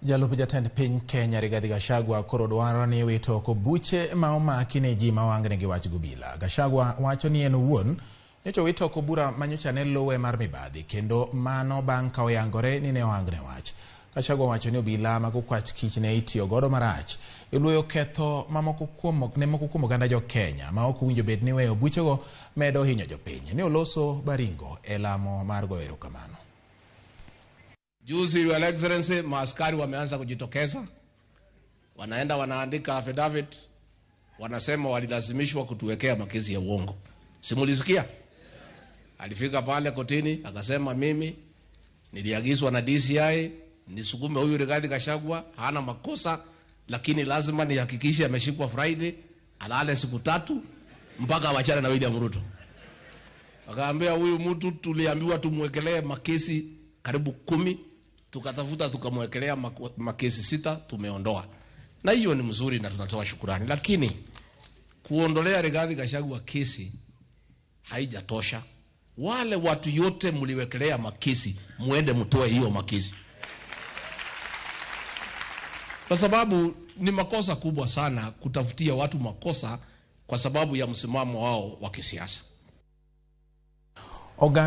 Jalup jatend piny Kenya Rigathi Gachagua koro dwaro ni wito oko buche ma omaki ne ji ma ohangne gi wach gobila. Gachagua wacho ni en owuon nyocha owito oko bura manyocha ne luwe mar mibadhi kendo mano bang' ka oyangore ni ne ohangne wach. Gachagua owacho ni obila mag okwach kich ne itiyo godo marach e luoyo ketho mamoko kuom ne moko kuom oganda jo Kenya ma ok owinjo bed ni weyo buchego medo hinyo jopiny. Ne oloso Baringo e lamo mar goyo erokamano. Juzi, Your Excellency, maaskari wameanza kujitokeza, wanaenda wanaandika affidavit, wanasema walilazimishwa kutuwekea makesi ya uongo. Si mulisikia? Alifika pale kotini akasema, mimi niliagizwa na DCI nisukume huyu Rigathi Gachagua, hana makosa, lakini lazima nihakikishe ameshikwa Friday, alale siku 3 mpaka awachane na William Ruto. Akaambia huyu mtu tuliambiwa tumwekelee makesi karibu 10, tukatafuta tukamwekelea makesi 6, tumeondoa. Na hiyo ni mzuri na tunatoa shukurani, lakini kuondolea Rigathi Gachagua kesi haijatosha. Wale watu yote mliwekelea makesi, muende mtoe hiyo makesi, kwa sababu ni makosa kubwa sana kutafutia watu makosa kwa sababu ya msimamo wao wa kisiasa. Oga